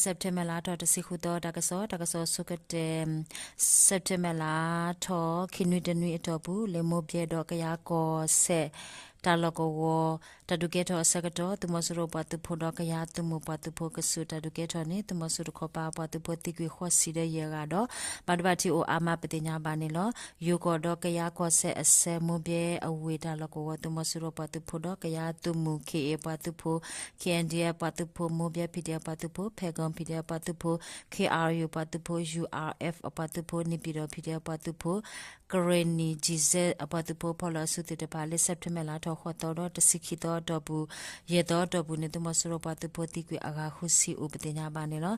စဲးပထ့ဘၢၣ်လါထီၣ်တဆံဃုသီ တၢ်ကစီၣ်, တၢ်ကစီၣ်ဆိကတၢၢ်, စဲးပထ့ဘၢၣ်လါထီၣ် ခံနွံတနွံအတီၢ်ပူၤ လၢမိၢ်ဘဲဒီးကယၤကီၢ်စဲၣ် တၢ်လီၢ်ကဝီၤ တၢ်ဒုးကဲထီၣ်အဆၢကတီၢ် သုးမီၤစိရိၤပှၤသုးဖိဒီးကယၤသုးမုၢ်ပှၤသုးဖိကစူၢ် တၢ်ဒုးကဲထီၣ်န့ၣ် သုးမီၤစိရိၤတခီပၤ ပှၤသုးဖိသံကွံာ်ဃိးဆံဒီးယဲၢ်ဂၤဒီး ဘၣ်ဒိဘၣ်ထံးအိၣ်အါမးပသ့ၣ်ညါဘၣ်န့ၣ်လီၤ. ယိၤကီၢ်ဒီးကယၤကီၢ်စဲၣ်အဆဲး မိၢ်ဘဲအဝ့ၢ်တၢ်လီၢ်ကဝီၤ သုးမီၤစိရိၤပှၤသုးဖိဒီးကယၤသုးမုၢ် ခ့ၣ်အ့ၣ် ပှၤသုးဖိ ခ့ၣ်အဲၣ်ဒံၣ်အၣ် ပှၤသုးဖိ မိၢ်ဘဲ ဖံၣ်ဒံၣ်အၣ် ပှၤသုးဖိ ဖဲၣ်ဂီၢ် ဖံၣ်ဒံၣ်အၣ် ပှၤသုးဖိ ခ့ၣ်အါယူၣ် ပှၤသုးဖိ ယူႇအါအ့ၣ် အပှၤသုးဖိ နံၣ်ပံၤဒီး ဖံၣ်ဒံၣ်အၣ် ပှၤသုးဖိ ကရ့ၣ်နံၣ် ကၠံၣ်စဲၣ် အပှၤသုးဖိ ဖီၣ်လီၤအစုသ့ၣ်တဖၣ် လၢစဲးပထ့ဘၢၣ်လါထီၣ်ဃိးသီဒီးတဆံခံသီအတီၢ်ပူၤ ယဲၢ်သီအတီၢ်ပူၤန့ၣ် သုးမီၤစိရိၤပှၤသုးဖိသံကွံာ်အဂၤဃုဆံအိၣ်ပသ့ၣ်ညါဘၣ်န့ၣ်လီၤ.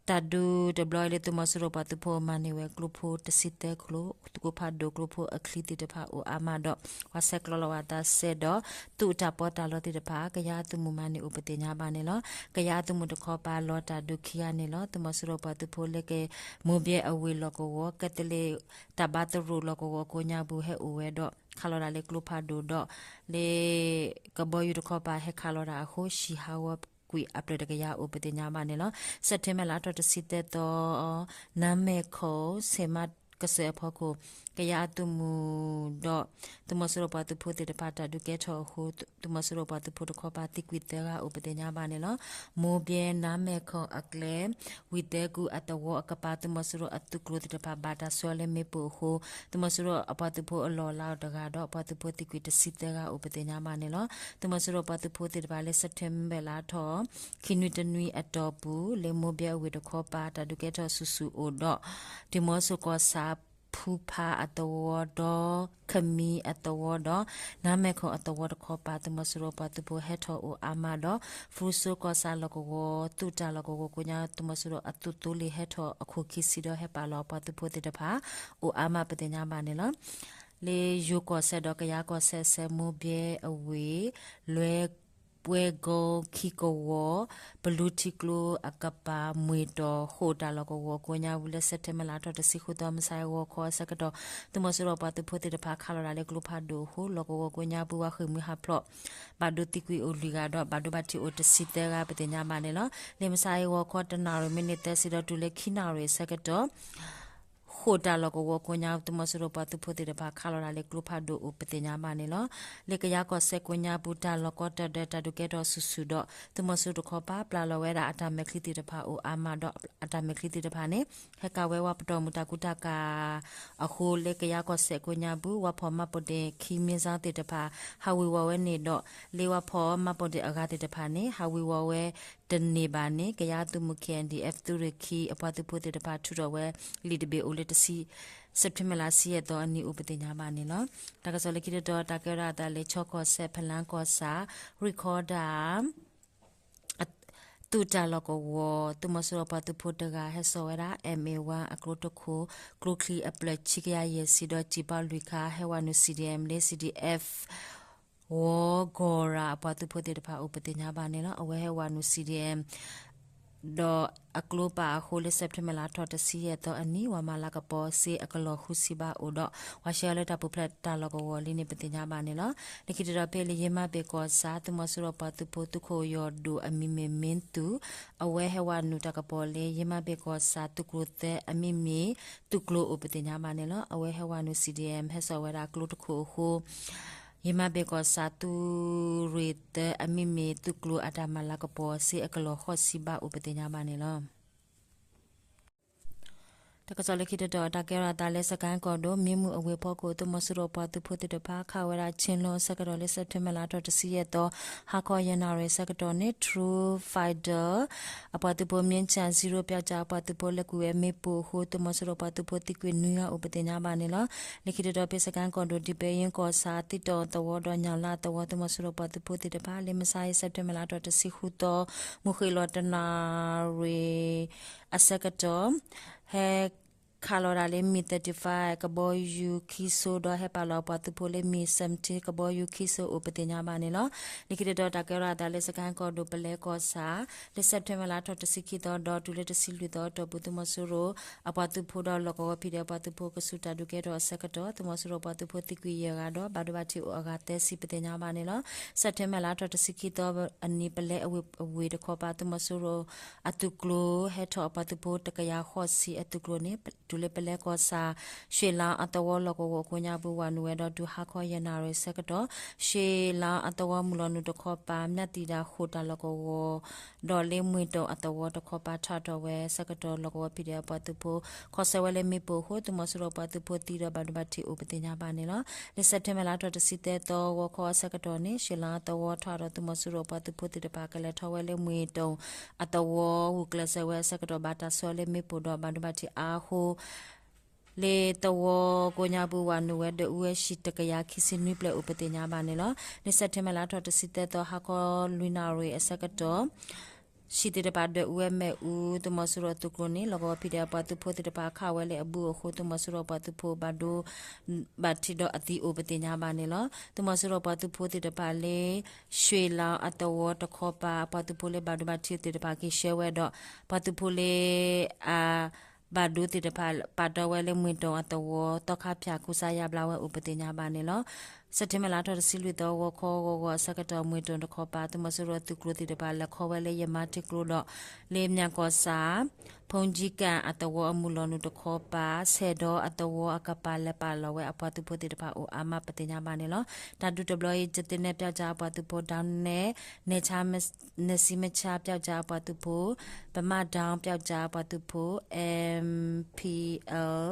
တၢ်ဒုးတဘျီအံၤလၢသုးမီၤစိရိၤပှၤသုးဖိအမၤန့ၢ်ဝဲ ကျိဖိတဆံသၢကျိ, သုးခိၣ်ဖးဒိၣ်ကျိဖိအချံသ့ၣ်တဖၣ်အိၣ်အါမးဒီး ပှၤဆဲးကျိးလီၤဝဲသးစဲဒီး သုးတၢ်ပီးတၢ်လီသ့ၣ်တဖၣ် ကယၤသုးမုၢ်မၤန့ၢ်အိၣ်ပသ့ၣ်ညါဘၣ်န့ၣ်လီၤ. ကယၤသုးမုၢ်တခီပၤလီၤတၢ်ဒုးခံဂၤန့ၣ်လီၤ. သုးမီၤစိရိၤပှၤသုးဖိလၢက မိၢ်ဘဲအဝ့ၢ်လီၢ်ကဝီၤ ကဲသလ့ၣ် တၢ်ဘါသရိာ်လီၢ်ကဝီၤကိးညါပူၤဟဲအိၣ်ဝဲဒီး ခးလီၤတၢ်လၢကျိဖးဒိၣ်ဒီး လၢ ကဘီယူၤတခီပၤဟဲခးလီၤတၢ်အဃိ ဟံၣ်ဟးဂီၤကွံာ်အဖျၢၣ်တကယၤအိၣ်ပသ့ၣ်ညါဘၣ်န့ၣ်လီၤ. စဲးပထ့ဘၢၣ်လါထီၣ်တဆံသၢသီ နါမဲၢ်ခိၣ် ဆ့ၣ်မးကစၢၢ်အဖီခိၣ် ကယၤအသုးမုၢ်ဒီး သုးမီၤစိရိၤပှၤသုးဖိသ့ၣ်တဖၣ်တၢ်ဒုးကဲထီၣ်အဃိ သုးမီၤစိရိၤပှၤသုးဖိတခီပၤသံကွံာ်သၢဂၤအိၣ်ပသ့ၣ်ညါဘၣ်န့ၣ်လီၤ. မိၢ်ဘဲနါမဲၢ်ခိၣ်အကျဲ ဝံၣ်သၢကူအသဝီအကပၤ သုးမီၤစိရိၤအသုးကျိၤသ့ၣ်တဖၣ်ဘၣ်တၢ်ဆှၢလၢမ့ၣ်ပိၢ်အဃိ သုးမီၤစိရိၤအပှၤသုးဖိအလီၢ်အလၤအီၤတဂၤဒီး အပှၤသုးဖိသံကွံာ်တဆံသၢဂၤအိၣ်ပသ့ၣ်ညါဘၣ်န့ၣ်လီၤ. သုးမီၤစိရိၤပှၤသုးဖိသ့ၣ်တဖၣ်လၢစဲးပထ့ဘၢၣ်လါထီၣ် ခံနွံတနွံအတီၢ်ပူၤ လၢမိၢ်ဘဲအဝ့ၢ်တခီပၤ တၢ်ဒုးကဲထီၣ်ဆူၣ်ဆူၣ်အိၣ်ဒီး ဒံၣ်မီဆိၣ်ကီၢ်ဆၣ် ဖူဖးအသဝီဒီး ခမံအသဝီဒီး နါမဲၢ်ခိၣ်အသဝီတခီပၤ သုးမီၤစိရိၤပှၤသုးဖိဟဲထီၣ်အိၣ်အါမးဒီး ဖရူစိကီၢ်ဆၣ်လီၢ်ကဝီၤ သုးတၢ်လီၢ်ကဝီၤကိးညါ သုးမီၤစိရိၤအသုးသိလ့ၣ်ဟဲထီၣ်အခိၣ်ခံဆံဒီးဟဲပာ်လီၤပှၤသုးဖိသ့ၣ်တဖၣ် အိၣ်အါမးပသ့ၣ်ညါဘၣ်န့ၣ်လီၤ. လၢယိၤကီၢ်စဲၣ်ဒီးကယၤကီၢ်စဲၣ်အဆဲး မိၢ်ဘဲအဝ့ၢ် လွဲ ပှဲၤကီၤ ခံကဝီၤ ပလူထံကျိအကပၤ မှ့ၢ်တီၢ် ဃိာ်တၢ်လီၢ်ကဝီၤကိးညါဝံၤလၢ စဲးပထ့ဘၢၣ်လါထီၣ်တဆံဃုသီ မုၢ်ဆါအံၤဂီၤခီအဆၢကတီၢ် သုးမီၤစိရိၤပှၤသုးဖိသ့ၣ်တဖၣ်ခးလီၤတၢ်လၢကျိဖးဒိၣ်အဃိ လီၢ်ကဝီၤကိးညါပူၤ ပှၤဃ့ၢ်မှံဟးဖျိး ဘၣ်ဒိသံကွံာ်အိၣ်လွံၢ်ဂၤဒီး ဘၣ်ဒိဘၣ်ထံးအိၣ်တဆံသၢဂၤပသ့ၣ်ညါဘၣ်န့ၣ်လီၤ. လၢမုၢ်ဆါအံၤဂီၤခီ တနၣ်ရံၣ်မံးနံးသၢဆံဒီးတုၤလၢခံနၣ်ရံၣ်အဆၢကတီၢ် ဃိာ်တၢ်လီၢ်ကဝီၤကိးညါ သုးမီၤစိရိၤပှၤသုးဖိသ့ၣ်တဖၣ်ခးလီၤတၢ်လၢကျိဖးဒိၣ်အိၣ်ပသ့ၣ်ညါဘၣ်န့ၣ်လီၤ. လၢကယၤကီၢ်စဲၣ်ကိးညါပူၤ တၢ်လီၢ်ကီတၢ်ဒဲးတၢ်ဒုးကဲထီၣ်ဆူၣ်ဆူၣ်ဒီး သုးမီၤစိရိၤတခီပၤ ပျၢ်လီၤဝဲဒၣ်အတၢ်မဲာ်ချံသ့ၣ်တဖၣ်အိၣ်အါမးဒီး အတၢ်မဲာ်ချံသ့ၣ်တဖၣ်န့ၣ် ဟဲကၤဝဲဝဲပတီၢ်မုၢ်တၢ်ကူတၢ်ကၤအဃိ လၢကယၤကီၢ်စဲၣ်ကိးညါပူၤ ဝါဖီၣ်မှတ်ပုံတင် ခံ မင်းဆောင်သ့ၣ်တဖၣ် ဟးဝ့ၤဝီၤဝဲန့ၣ်ဒီး လၢဝါဖီၣ်မှတ်ပုံတင်အဂၤသ့ၣ်တဖၣ်န့ၣ် ဟးဝ့ၤဝီၤဝဲတန့ၢ်ဘၣ်န့ၣ် ကယၤသုးမုၢ် ခ့ၣ်အဲၣ်ဒံၣ်အဲၣ် သုးရ့ၣ်ခံ အပှၤသုးဖိသ့ၣ်တဖၣ်ထုးထီၣ်ဝဲ လံာ်တဘ့ၣ်အိၣ်လၢတဆံ စဲးပထ့ဘၢၣ်လါဆံယဲၢ်သီအနံၤအိၣ်ပသ့ၣ်ညါဘၣ်န့ၣ်လီၤ. တၢ်ကစီၣ်လၢခံတတီၤ တၢ်ကဲထီၣ်အသးလၢ ခၠီကီၢ်စဲၣ် ဖလါကီၢ်ဆၣ် ရ့ၣ်ခီဒၣ် သုးတၢ်လီၢ်ကဝီၤ သုးမီၤစိရိၤပှၤသုးဖိတဂၤ ဟဲစိာ်ဝဲဒၣ် M A one အကျိတခိၣ် ကျိချံအဖျၢၣ်ခံကယၤယဲၢ်ဆံဒီး စံာ်ပီလွံၢ်ခါ ဟဲဝဲနုာ် C D M လၢ C D F ဝီၤကီၢ်ရၤ အပှၤသုးဖိသ့ၣ်တဖၣ်အိၣ်ပသ့ၣ်ညါဘၣ်န့ၣ်လီၤ. အဝဲဟဲဝဲနုာ် C D M ဒီးအကျိပာ်အဃိလၢ စဲးပထ့ဘၢၣ်လါထီၣ်တဆံယဲၢ်သီအနံၤ ဝၤမၤလၤကပီၤစ့အကလီၢ်ဃုဆံဘးအိၣ်ဒီး ပှၤဆှၢအီၤလၢတၢ်ပူၤဖျဲးတၢ်လီၢ်ကဝီၤလံန့ၣ် ပသ့ၣ်ညါဘၣ်န့ၣ်လီၤ. လၢခံတတီၤဖဲလၢ ယ့မါဘ့ၣ်ကီၢ်ဆၣ် သုးမီၤစိရိၤပှၤသုးဖိသုးခိၣ်ယီၢ်ဒိၣ်အမံၤမ့ၢ် မင်းသူ အဝဲဟဲဝဲနုာ်တၢ်ကပီၤလၢ ယ့မါဘ့ၣ်ကီၢ်ဆၣ်သုးကျိၤသၢအမံၤမ့ၢ် သုးကျိၤအိၣ်ပသ့ၣ်ညါဘၣ်န့ၣ်လီၤ. အဝဲဟဲဝဲနုာ် C D M ဟဲစိာ်ဝဲဒၣ်ကျိတခိၣ်အဃိ ယ့မါဘ့ၣ်ကီၢ်ဆၣ်သုးရ့ၣ်သၢအမံၤမ့ၢ် သုးကျိၤအတၢ်မၤလၤကပီၤစ့အကလီၢ်ဃိးဆံဘးအိၣ်ပသ့ၣ်ညါဘၣ်န့ၣ်လီၤ. တၢ်ကစီၣ်လၢခံတတီၤ တၢ်ကဲထီၣ်အသးလၢ စကဲၣ်ကီၢ်ဒိၣ် မ့ၢ်မုၢ်အဝ့ၢ်ဖီခိၣ် သုးမီၤစိရိၤပှၤသုးဖိသ့ၣ်တဖၣ် ခးဝဲဒၣ် ဆ့ၣ်လိအဆၢကတီၢ်လၢ စဲးပထ့ဘၢၣ်လါထီၣ်တဆံယဲၢ်သီ ဟါခီယဲၢ်နၣ်ရံၣ်အဆၢကတီၢ်န့ၣ် True Fighter အပှၤသုးဖိ မြင်းခြံ zero ပျောက်ကျား အပှၤသုးဖိလဲၤကွံာ်ဝဲမ့ၣ်ပိၢ်အဃိ သုးမီၤစိရိၤပှၤသုးဖိသံကွံာ်နွံဂၤအိၣ် ပသ့ၣ်ညါဘၣ်န့ၣ်လီၤ. လၢခံတတီၤဖဲ စကဲၣ်ကီၢ်ဒိၣ် ဒံဘဲယ့ကီၢ်ဆၣ် သံတီၣ်သဝီဒီး ညၣ်လၣ်သဝီ သုးမီၤစိရိၤပှၤသုးဖိသ့ၣ်တဖၣ် လၢမုၢ်ဆါအံၤ စဲးပထ့ဘၢၣ်လါထီၣ်တဆံဃုသီ မုၢ်ဃ့ၢ်လီၤတနၣ်ရံၣ်အဆၢကတီၢ် ဟဲ ခးလီၤဒၣ်လၢ မံၣ် သၢၣ်တံၣ်ဖၣ် ကဘီယူၤခံစိၤ ဒီးဟဲပာ်လီၤအပှၤသုးဖိလၢ မံၣ် ဆၢၣ်မတံၣ် ကဘီယူၤခံစိၤအိၣ်ပသ့ၣ်ညါဘၣ်န့ၣ်လီၤ. လၢခံတတီၤ တၢ်ကဲထီၣ်အသးလၢ စကဲၣ်ကီၢ်ဒိၣ် ပလဲကီၢ်ဆၣ် လၢ September လါထီၣ်တဆံခံသီ ဒီးတုၤလၢတဆံလွံၢ်သီအတီၢ်ပူၤ သုးမီၤစိရိၤအပှၤသုးဖိဒီးလီၢ်ကဝီၤ ဖံးဒဲး အပှၤသုးဖိ ကစူၢ်တၢ်ဒုးကဲထီၣ်အဆၢကတီၢ် သုးမီၤစိရိၤပှၤသုးဖိသံကွံာ်ယဲၢ်ဂၤဒီး ဘၣ်ဒိဘၣ်ထံးအိၣ်အဂၤသၢဆံ ပသ့ၣ်ညါဘၣ်န့ၣ်လီၤ. September လါထီၣ်တဆံခံသီအနံၤ ပလဲအဝ့ၢ်တခီပၤ သုးမီၤစိရိၤအသုးကျိၤ ဟဲထီၣ်အပှၤသုးဖိတကယၤဃိးဆံ အသုးကျိၤန့ၣ် တုၤလၢပလဲကီၢ်ဆၣ် ရွှေလမ်း အသဝီလီၢ်ကဝီၤအကိးညါပူၤ ဝၤနုာ်ဝဲဒီး တုၤဟါခီယဲၢ်နၣ်ရံၣ်အဆၢကတီၢ် ရွှေလမ်း အသဝီမုၢ်လီၤနုာ်တခီပၤ မျးတံၢ်ဒၣ်ဃိာ်တၢ်လီၢ်ကဝီၤ ဒီးလၢမွ့ၢ်တိၣ်အသဝီတခီပၤ ထီၣ်ထီၣ်ဝဲအဆၢကတီၢ် လီၢ်ကဝီၤ ဖံးဒဲး အပှၤသုးဖိ ခီဆၢဝဲလၢမ့ၣ်ပိၢ်အဃိ သုးမီၤစိရိၤပှၤသုးဖိသံဒီး ဘၣ်ဒိဘၣ်ထံးအိၣ်ပသ့ၣ်ညါဘၣ်န့ၣ်လီၤ. လၢ September လါထီၣ်တဆံသၢသီ ဂီၤခီအဆၢကတီၢ်န့ၣ် ရွှေလမ်း အသဝီထီၣ်ဒီး သုးမီၤစိရိၤပှၤသုးဖိသ့ၣ်တဖၣ် ကလဲၤထီၣ်ဝဲလၢမွ့ၢ်တိၣ်အသဝီ ဂုာ်ကျဲးစၢးဝဲအဆၢကတီၢ် ဘၣ်တၢ်ဆှၢလၢမ့ၣ်ပိၢ်ဒီး ဘၣ်ဒိဘၣ်ထံးအါအဃိ လၢသဝီကိးညါပူၤ ဝၤနုာ်ဝဲဒီး အူဝဲၡံတကယၤခံဆံနွံပျဲၢ်အိၣ်ပသ့ၣ်ညါဘၣ်န့ၣ်လီၤ. လၢ September လါထီၣ်တဆံသၢသီ ဟါခီလွံၢ်နၣ်ရံၣ်အဆၢကတီၢ် ဆံသ့ၣ်တဖၣ်ဒွဲၣ်အူဝဲမ့ၣ်အူ သုးမီၤစိရိၤသုးကျိၤန့ၣ် လီၢ်ကဝီၤ ဖံးဒဲး အပှၤသုးဖိသ့ၣ်တဖၣ် ခးဝဲလၢအဘုအဃိ သုးမီၤစိရိၤပှၤသုးဖိ ဘၣ်ဒိ ဘၣ်ထံးဒီးအသံအိၣ်ပသ့ၣ်ညါဘၣ်န့ၣ်လီၤ. သုးမီၤစိရိၤပှၤသုးဖိသ့ၣ်တဖၣ်လၢ ရွှေလမ်း အသဝီတခီပၤ အပှၤသုးဖိလၢဘၣ်ဒိဘၣ်ထံးသ့ၣ်တဖၣ် က့ၤဆှၢဝဲဒီး ပှၤသုးဖိလၢအ ဘၣ်ဒိသ့ၣ်တဖၣ် ပာ်တီဝဲလၢမွ့ၢ်တိၣ်အသဝီ သီခါဖၠၣ် ကူစါယါဘျါဝဲအိၣ်ပသ့ၣ်ညါဘၣ်န့ၣ်လီၤ. September လါထီၣ်တဆံလွံၢ်သီ ဂီၤခီဂီၤဂီၤအဆၢကတီၢ် မွ့ၢ်တိၣ်တခီပၤ သုးမီၤစိရိၤသုးကျိၤသ့ၣ်တဖၣ် လဲၤခီဝဲလၢယမါထံကျိဒီး လၢမၠၣ်ကီၢ်ဆၣ် ဖုန်းကြီးကန် အသဝီအမုၢ်လီၤနုာ်တခီပၤ ဆဲးဒီအသဝီအကပၤ လဲၤပာ်လီၤဝဲအပှၤသုးဖိသ့ၣ်တဖၣ်အိၣ်အါမး ပသ့ၣ်ညါဘၣ်န့ၣ်လီၤ. တၢ်ဒုးတဘျီအံၤ ကသ့ၣ်နဲၣ် ပျောက်ကျား အပှၤသုးဖိ ဒီးနဲၣ် နဲၣ်ဆါ နဲၣ်စံမဆါ ပျောက်ကျား အပှၤသုးဖိ ပမၣ်ဒီ ပျောက်ကျား အပှၤသုးဖိ MPL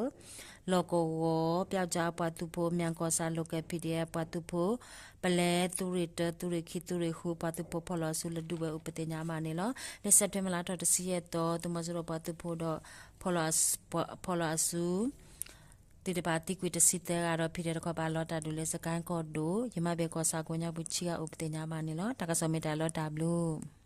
လီၢ်ကဝီၤ ပျောက်ကျား အပှၤသုးဖိ မၠၣ်ကီၢ်ဆၣ် local PDF အပှၤသုးဖိ ပလဲ သုးရ့ၣ်တၢ သုးရ့ၣ်ခံ သုးရ့ၣ်ဃု ပှၤသုးဖိဖီၣ်လီၤအစု လၢဒုးဝဲအိၣ်ပသ့ၣ်ညါဘၣ်န့ၣ်လီၤ. လၢ September လါထီၣ်တဆံယဲၢ်သီ သုးမီၤစိရိၤပှၤသုးဖိဒီး ဖီၣ်လီၤအစု သ့ၣ်တဖၣ်သံကွံာ်တဆံသၢဂၤဒီး ဖံးဒဲးတခီပၤ လီၤတၢ်ဒုးလၢ စကဲၣ်ကီၢ်ဒိၣ် ယမါဘ့ၣ်ကီၢ်ဆၣ်ကိးညါပူၤ ဆံဂၤအိၣ်ပသ့ၣ်ညါဘၣ်န့ၣ်လီၤ. တၢ်ကစီၣ်မ့ၢ်တၢ်လီၤတၢ်ဘျုး